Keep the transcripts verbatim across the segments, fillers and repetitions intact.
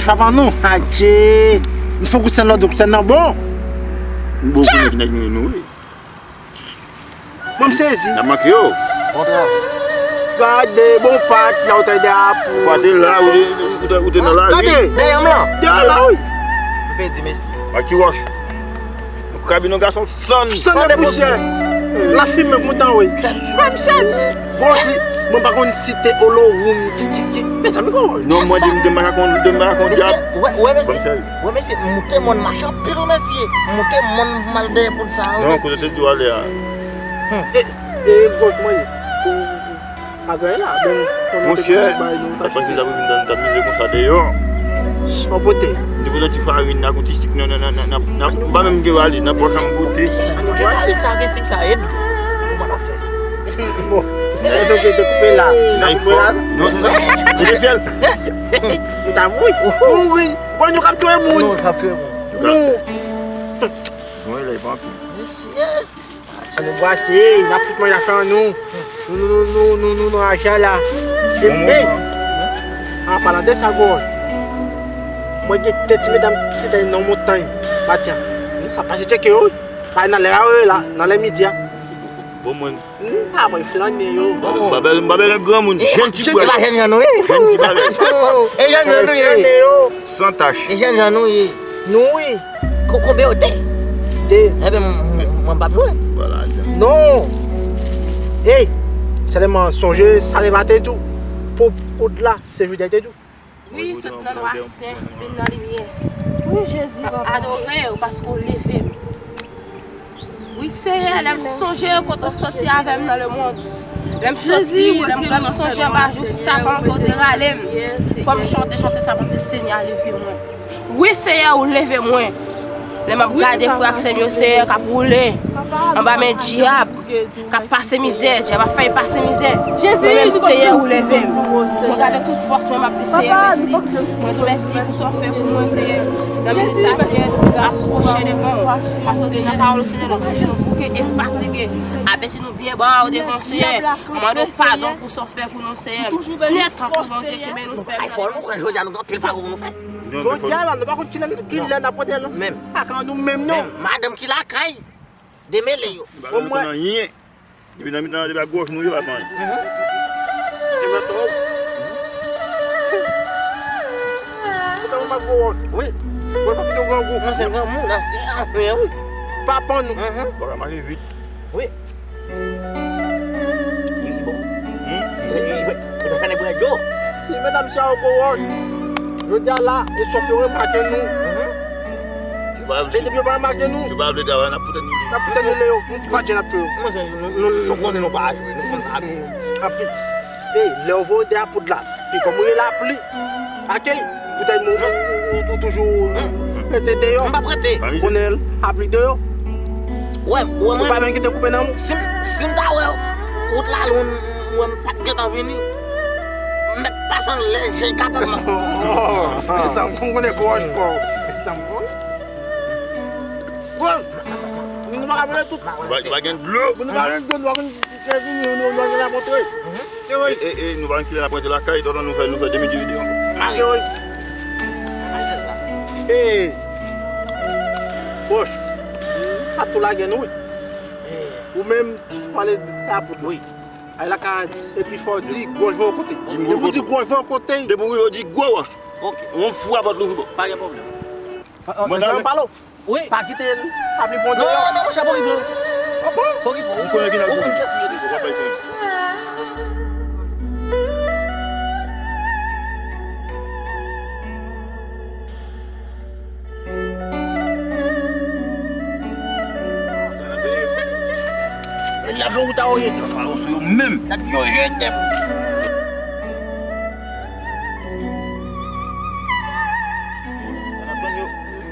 Papa nou, adje. Nou fè kout sèn lòt, kout sèn nan bon. Bon, konnen ki nèg nou ye, nou, wi. Mwen m sezi. N ap manke yo. Bon travay. Gade, bon pat, la ou te de apou. Ou pa te la, ou te, ou te, ou te nan lari. Gade. Dèyè m lan. Dèyè la, wi. M pe di mesi. Ak ti wòch. Kabino gason sann. Sann de pousyè. Lafimen mouton, wi. Mwen m sezi. Bon, mwen pa konn si te Olowoum ki, ki, ki. Mezanmi, gwo. Non, mwen di m te mache kon, te mache kon dyab. Wè, wè, mesye. Wè, mesye, moute mòn mache anpil, wi, mesye. Moute mòn mal dèyè poud sa, wi, mesye. Non, kote te di w ale a. E, e, gòj mwen ye. Pou, pou, pou, pa gen la, bon, konnen te ti bay nou, ta chita. Monchè, pase sa pou vin nan, ta mize konsa deyò. An pote. M te pote ti farin, nan yon ti sik, nan, nan, nan, nan, nan, m pa menm gen valiz, nan pòch la m pote. Mesye, mesye, sa gen sik sa ed. Bon, n ap fè. Bon, e donk, te koupe la. Nan, il faut. Non, non, non. Mete fyèl. Ou ta mouri. Ou mouri. Bon, nou k ap touye moun. Nou k ap touye moun. Nou. Mwen, la, e pa anpil. Mesye. An nou brase, n ap fout manje afè an nou. Nou, nou, nou, nou, nou, nou, nou, ajan la. E, ey! An palan de sa, gwo. Mwen gen de ti medam ki te nan montanj, maten an. M ap pase tcheke yo, wi. Pa nan lè a, wi, la, nan lè midi a. Bon, mwen. M pa mwen flannen yo. M pa bèl, m pa bèl nan granmoun. Jèn ti pwèl. Jèn ti pa jèn jan nou ye. Jèn ti pa jèn. E jèn jan nou ye. Flannen yo. San tach. E jèn jan nou ye. Nou, wi. Ko-, konbyen yo? De? De. Enben, m, m, mwen pa pi lwen. Vwala, jan. Non. Ey, sèlman sonje sa le maten tou. Pou, pou la, se jodi a te tou. Wi, sot nan nwa sen, vin nan limyè. Wi, Jezi, papa. M ap adore w paske w leve m. Wi, Seyè, lè m sonje kote w soti avè m nan lemonn. Lè m soti, lè m, lè m sonje anba jou Satan ke w te rale m. Fò m chante chante sa paske Senyè a leve mwen. Wi, Seyè, ou leve mwen. Lè m ap gade frè ak sè m yo, Seyè, k ap woule anba men dyab, k ap pase mizè, dyab ap fè yo pase mizè. Mwen menm, Seyè, ou leve m. Mwen gade tout fòs mwen, m ap di, Seyè, mèsi. Mwen di w mèsi pou sa w fè pou mwen, Seyè. Nan minit sa, Seyè, nou vle apwoche devan w. Paske nan pawòl ou, Seyè, nou di nou bouke e fatige. Abe- nou byen ba w devan w, Seyè. Mande w padon pou sa w fè pou nou, Seyè. Ti nèt tan pou Bondye kenbe nou fèm. Ay, fò nou pran jodi a, nou gen anpil pawòl pou nou fè. Jodi a la, nou pa konn kilè, kilè n ap pote l. Menm. Pa ka nou menm, non. Menm. Madanm ki lakay, demele yo. Bon, mwen. Depi nan mitan, depi ak gwòj nou, yo pa fè anyen. Mhm. Genlè twòp. Ou ta wè m ap gwo wòl. Wi. Wòl pa pito grangou. Non, se granmoun, nan se anyen, wi. Papa nou. Mhm. Bagay mache vit. Wi. Li, li bon. Hmm? Se li, wi. Li pa fè nenpòt yo. Si medam sa yo gwo wòl, jodi a la, e sòf yo remake nou. Mhm. Yo pa vle. E depi yo pa remake nou, yo pa vle travay, n ap fout annile. N ap fout annile yo. Nou pa djè n ap touye yo. Mwen, se, nou, nou, nou konnen nou pa jwe, nou konn sa. Anpi, e, lè yo voye de apoud la, pi kòm ou ye lapli, akèy, poutèt mwen, ou, ou, ou toujou rete deyò. M p ap rete. Konnen lapli deyò. Wè, wè mwen. Ou pa menm ki te koupe nan mwen. Si m, si m ta wè wout la lwen, m wè m p ap gentan vini. M mèt pase anlè, jan kapab. Sa m konnen kouwaj fò. Sa m konnen. Bon, nou pa ka vole tout. Nou pa, nou pa gen dlo. Nou pa gen dlo, nou pa konn fè vini, nou, nou pa gen la montre. E, e, e, nou pa gen kilè n ap rantre lakay, tonton nou fè, nou fè demi di videyo ankò. Mare yo. E, bòch, pa tou lage nou, wi. Ou menm, ou pale de apoud, wi. Ay la ka di, epi fò di gwòj voye kote. Depi ou di gwòj voye kote. Depi ou di gwo wòch. Ok. Yon fou apòt louvri bò. Pa gen pwoblèm. Mwen, mwen pale. Wi. Pa kite l ap li bon deyò. Non, non, monchè, pokipo. Ah bon? Pokipo. Ou konnen ki nan ou konn kiyès m ye deja. Ou pa bay fè. Lage ou ta oye. Yo menm. Lage yo jete.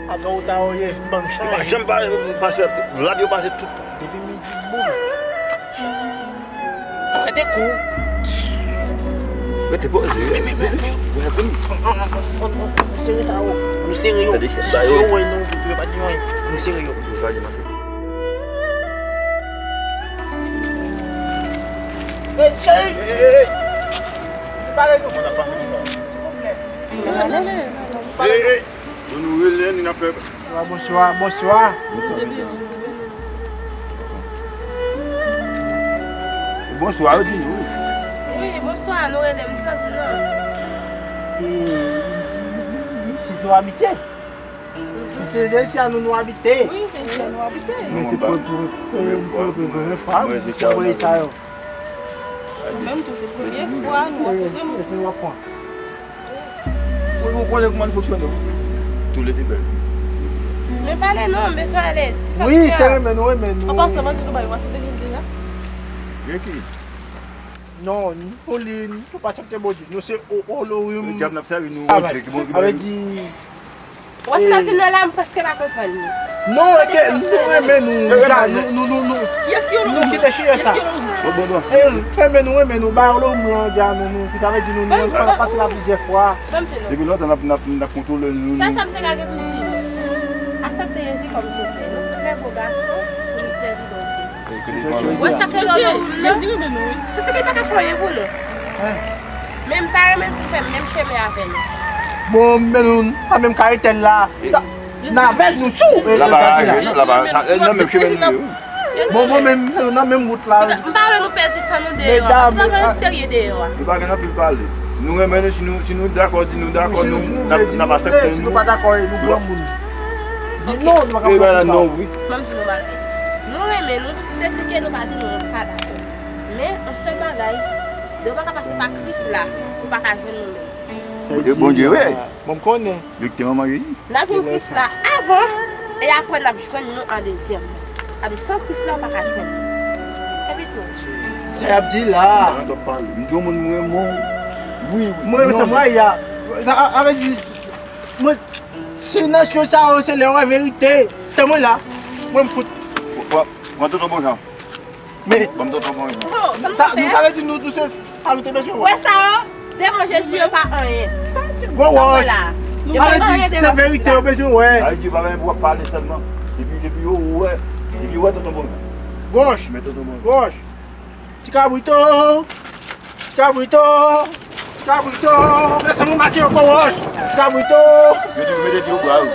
Agan ou ta oye, ban m chay. Yo pa janm pa, pase, lab yo pase tout tan. Depi midi boul. Rete kou. Rete poze. Wè, vini. Nou sere sa yo. Nou sere yo. Si yo wè nou, yo pa di anyen. Nou sere yo. Hey, cheri! Hey, hey, hey! Pale nou. Silvouplè. Ey, ey! Bon, nou rele, ni n ap fè. Bonswa, bonswa, bonswa. Bonswa, yo di nou. Wi, bonswa, nou rele m, di nan di non. E, si nou abite? Si se isi a nou, nou abite. Wi, se isi a nou abite. Men se pou, pou, pou, pou, pou premye fwa, mwen, se sa yo. Nou menm tou, se premye fwa nou rankontre nou. Ou, ou konnen kòman n fonksyone, wi. Toulede bèl. Men pale non, m bezwen ale. Di sa. Wi, se renmen nou, renmen nou. An pasan, mwen di nou bay yon aksepte Jezi a. Gen ki? Non, nou li, nou pa aksepte Bondye. Nou se o, o, Olohim. Dyab n ap sèvi nou, Bondye, ki bon, ki bon. Sa vle di, Wè sa di nan la, m prèske pa konprann li. Non, e ke nou renmen nou, nou, nou, nou, nou, nou kite chire sa. Bon, bon, bon. E, renmen nou, renmen nou, ba yo lo mwen, dja nou, nou, ki ta vle di nou, nou, nou, nou pase la plizyè fwa. Depi lontan n ap, n ap, n ap kontwole nou. Sèl sa m te ka gen pou m di nou, aksepte Jezi kòm Sovè. Nou trè bon gason pou nou sèvi Bondye. Wè sa ke Jezi renmen nou, wi. Se, se ki pa ka fè anyen pou nou. Men m ta renmen pou fè menm chemen avè nou. Bon, men nou pa menm karetèl la. N avèk nou sou. Laba, laba, sa, nan menm chemen nou ye, wi. Bon, bon, men nou nan menm wout la. M pa vle nou pèdi tan nou deyò. Se pa gen anyen serye deyò a. Nou pa gen anpil pale. Nou renmen nou, si nou, si nou dakò, di nou dakò, nou, n ap, n ap aksepte nou. Si nou pa dakò, nou granmoun. Di non, nou pa ka pran non, wi. Ban m di nou bagay. Nou renmen nou, se si ke nou pa di nou, nou pa dakò. Men, yon sèl bagay, depi w pa ka pase pa Kris la, ou pa ka jwenn nou menm. Kote Bondye, wi. Bon, m konnen. Li ki te manman Jezi. N ap jwenn Kris la avan, e apre n ap jwenn nou an dezyèm. Gade, san Kris la, ou pa ka jwenn nou. Epi tou. Sa y ap di la. M di yon moun mwen, mwen, wi, wi. Mwen, sa mwen, ya. Sa, a, avè di, mwen, se nan syo sa yo, se lè yo wè verite. Tan mwen la, mwen m fout. Pran tonton Bonjan. Men, ban m tonton Bonjan. Sa, nou sa vle di nou tou se sa nou te bezwen wè. Wè sa yo, devan Jezi yo pa anyen. Gwo wòch. Yo pa anyen devan Kris la. Se verite yo bezwen wè. Sa vle di pa gen pou w ap pale sèlman. Epi, epi yo wè. Epi wè tonton Bonjan. Gwoch. Men tonton Bonjan. Gwoch. Ti kabrito. Ti kabrito, ti kabrito, desann yon maten yon gwo wòch. Ti kabrito. Yo di, mete di yo bwa, wi.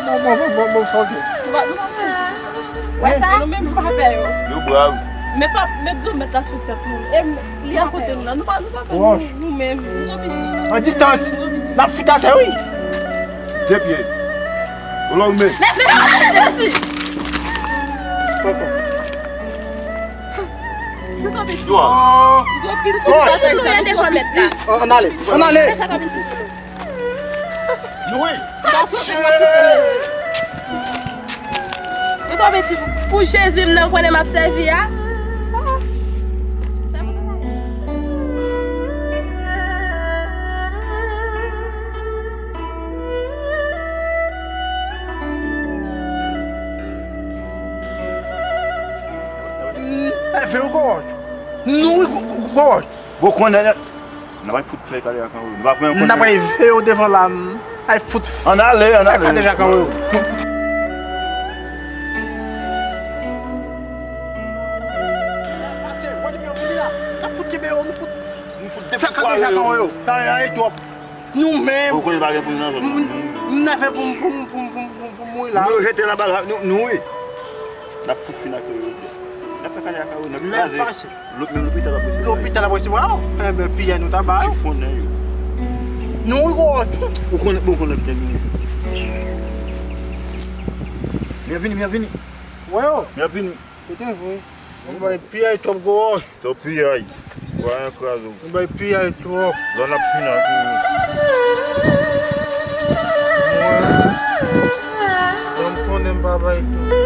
Bon, bon, bon, bon, bon, bon, sa, ok. Nou pa, nou pa fè sa. Wè sa? Nou menm pa pè yo. Yo bwa, wi. Men pa, men granmèt la sou tèt nou. E m, li akote nou la. Nou pa, nou pa pè nou, nou menm. Nou twò piti. An distans. Nou twò piti. N ap fout atè, wi. De pye. Ou la ou men. Mèsi, Jezi. Papa. Nou twò piti. Nou twò piti. Nou twò piti. Ann ale, ann ale. Nou twò piti pou, pou Jezi m nan konnen m ap sèvi a. Fè yo gòj. Nou wi gòj. Bon, konnen, n ap fout fè kale ak anwo. Nou pa pran yon konnen. N ap fè yo devan la. Ay fout. Ann ale, ann ale. Fè kale ak anwo. Pase, wè depi yo vini la. N ap fout kenbe yo, nou fout. Nou fout fè kale ak anwo. Ay, ay, twòp. Nou menm. Ou konn pa gen pou nou nan zòn nan. M, m nan fè pou m, pou m, pou m, pou m, pou m, pou m mouri la. Nou jete nan bal, nou, nou wi. N ap fout fin ak yo jodi a. N ap fè kale ak yo, n ap kraze. Lòt menm lopital ap resevwa yo. Lopital ap resevwa yo. Enben, piyay nou ta ba yo. Chifonnen yo. Nou wi gwo. Ou konnen, bon, konnen byen vini. Byen vini, byen vini. Wè yo. Byen vini. Kote vre? Ou bay piyay twòp gwo wòch. Twòp piyay. Vwayan kraze w. Ou bay piyay twòp. Zòn ap fini ak ou. Mwen, jan m konnen m pa bay tou.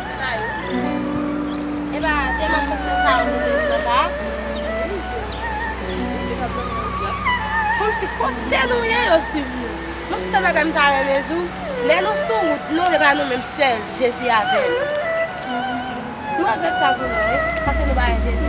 Se pa yo. E pa te malfektè sa yo nou te vin anba a? Kòmsi kote nou ye, yo swiv nou. Yon sèl bagay m ta renmen di w, lè nou sou wout, nou, e pa nou menm sèl, Jezi avè nou. Nou regrèt sa pou nou, wi, paske nou pa wè Jezi.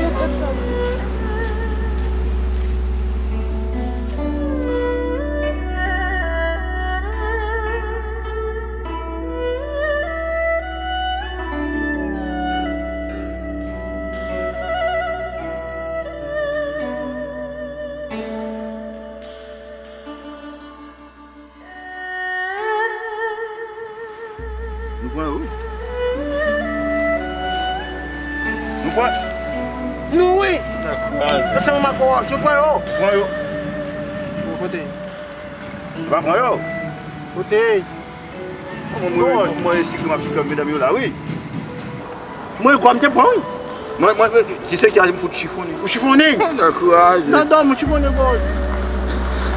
Nou pran? Nou wi. Dakò. Mwen se yon makò wòch, nou pran yo. Pran yo. Bon, kote? Nou pa pran yo? Kote? Mwen, mwen, mwen, mwen, si m ap chita medam yo la, wi. Mwen, kwa m te pran, wi. Mwen, mwen, mwen, ti seksi a, m fout chifonnen. Ou chifonnen? Nan dòmi, ou chifonnen, gòj.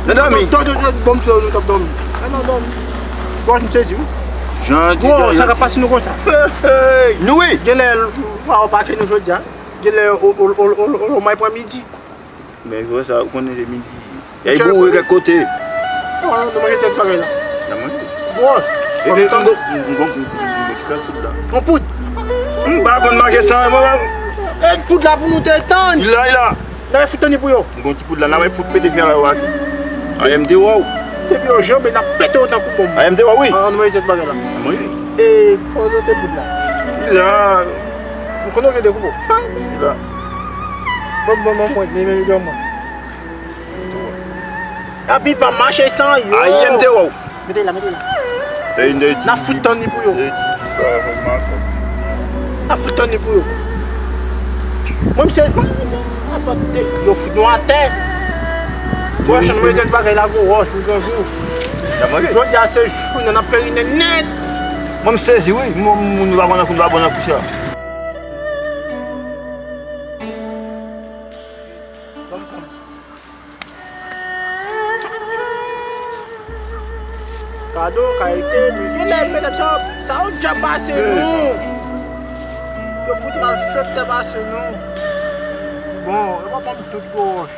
Nan dòmi? Dòmi, dòmi, dòmi, bon, nou t ap dòmi. Nan dòmi. Gòj, m sezi, wi. Jan di, gwo, sa ka pase nou konsa. Hey, hey. Nou, wi. Genlè, w a pake nou jodi a. Genlè, o, o, may pran midi. Men, jwè sa, ou konnen se midi. Yay boure kèk kote. Non, nou manje tèt bagay la. Nan manje. Bon. E, e, m gon, m gon, m gon, m gon ti kras poud la. On poud? M pa konn mache san, mwen, mwen. E poud la pou nou te tann. Li la, li la. N a fout tann li pou yo. M gon ti poud la, n a fout pete fè a yo ak. A M D wow. Depi yo janbe, n ap pete yo tankou bonm. A M D wow, wi. An, nou manje tèt bagay la. Mwen, wi. E, kote poud la? Li la. M konnen gen de koupo. Li la. Bon, bon, bon, bon, men, men, men, men. Epi pa mache san yo. A M D wow. Mete la, mete la. N a fout tann li pou yo. N a fout tann li pou yo. Mwen, misye, yo fout nou atè. Wòch, nou mete bagay la, gwo wòch, nou granjou. Jodi a, se jou, n ap perinen nèt. Mwen, m sezi, wi. Moun, moun, nou pa bon nan kou, nou pa bon nan kou sa. Kado, kalite, men genlè, medam, sa, sa yo djab pase nou. Yo fout malfektè pase nou. Bon, yo pa ban m tout gwo wòch.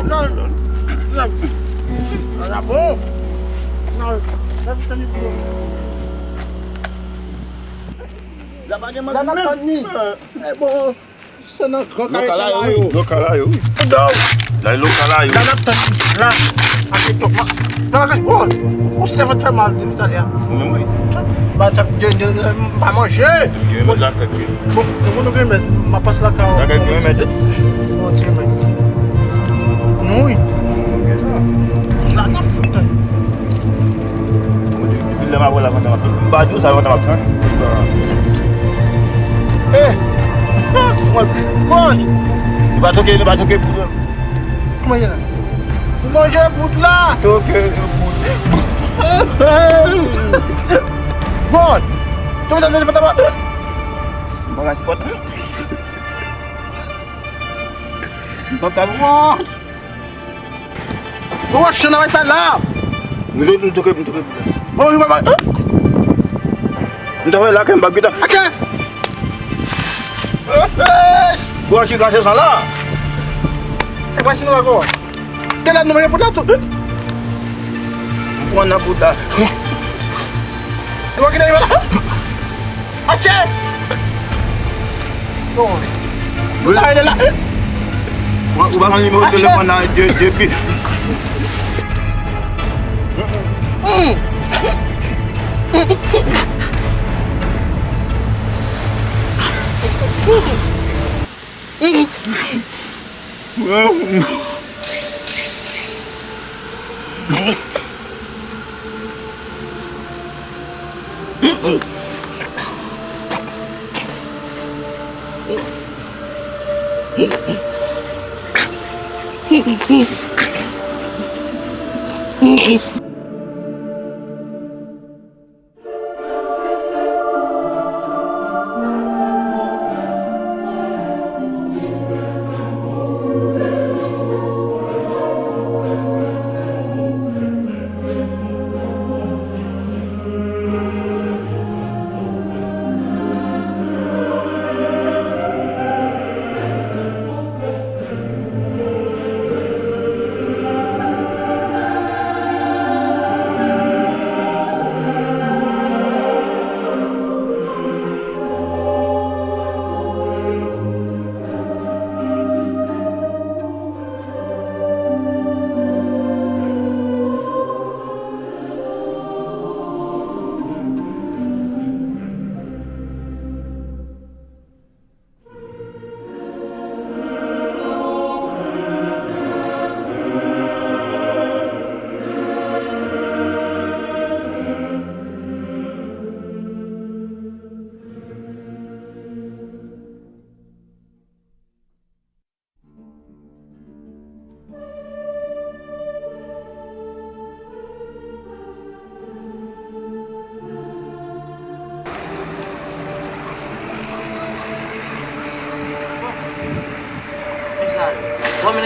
Non, non, non, la bon. Non, la pou tande pou. La pa gen manti menm. E bon. Se nan gran kay la yo. Lokal la yo, wi. Dòw. La lokal la yo. La n ap tann la. Ake tok la. Nan la kay. Oh, ou sèvant fè mal depi talè a. Ou menm, wi. Ba, tchak, je, je, je, m pa manje. Gen mèt la kay, wi. Bon, nou konn gen mèt, m ap pase lakay. Lakay gen mèt. Bon, ti mèt. Nou, wi. La n ap fout tann. Depi lè m ap wè la kontan m ap tann. M pa di w sa kontan m ap tann. Eh! Mwen, gòj! Nou pa toke, nou pa toke poud. Kòman ye la? Nou manje poud la! Toke poud. Gòj! Toke sa, sa, sa, sa. M pa ka sipòte. M pa ka. Gwo wòch, sa n ap fè la? M tou-, m touke, m touke. Bon, m touke. M touke la, ke m pa gentan. Atè! Gwo wòch ki kase san la. Se pa si nou la, gwo wòch. Te la, nou manje poud la tou. M pran nan poud la. Nou wè ki dèyè la? Atchè! Bon. Nou ta rele la. Ou pa konn nimewo telefòn nan de, depi.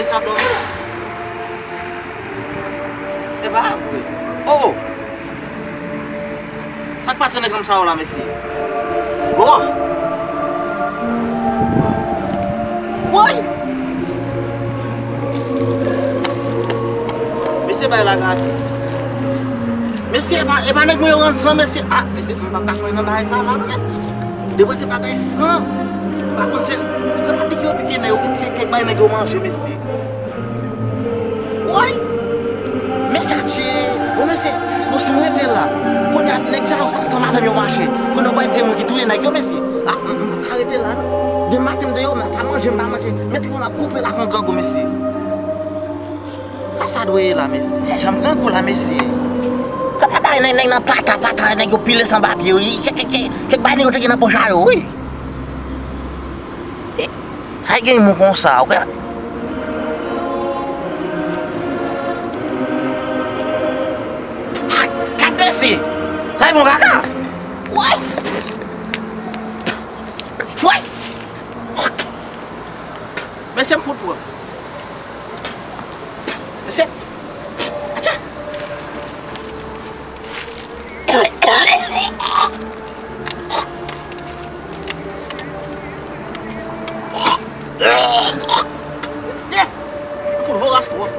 Sa dòmi la. E pa vre. Oh! Sa k pase nèg zanm sa yo la, mesye? Goch! Woy! Mesye, bay la gate. Mesye, e pa, e pa nèg mwen yo rann san, mesye. Ah, mesye, m p ap ka fè nan bagay sa la, non, mesye. Depi se bagay san. M pa konn se, yo pa pike yo pike nèg yo, kèk, kèk bay nèg yo manje, mesye. Woy! Mesye, atye! Bon, mesye, si, bon, si mwen rete la, kounye a, nèg sa yo, sa, sa madanm yo mache. Kounye a, w pa di se mwen ki touye nèg yo, mesye. Ah, m, m pa ka rete la, non. Demen maten, m de yo, m pa manje, m pa manje. Men, ti moun ap koupe la kon grangou, mesye. Sa, sa dwe ye la, mesye. Se janm grangou la, mesye. Sa pa bay nèg, nèg nan pata, pata, nèg yo pile san papye, wi. Kèk, kèk, kèk, kèk bay nèg yo te gen nan pòch a yo, wi. Sa gen moun konsa, ou ka. Kat mesye! Sa e bon kaka! Woy! Woy! Mesye, m fout pran. Mesye! Atcha! Mesye, m fout voras twòp.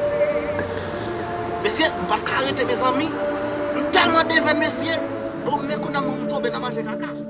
Mesye, m pa ka rete, mezanmi. M tèlman devèn, mesye. Bon, men kounye a m tonbe nan manje kaka.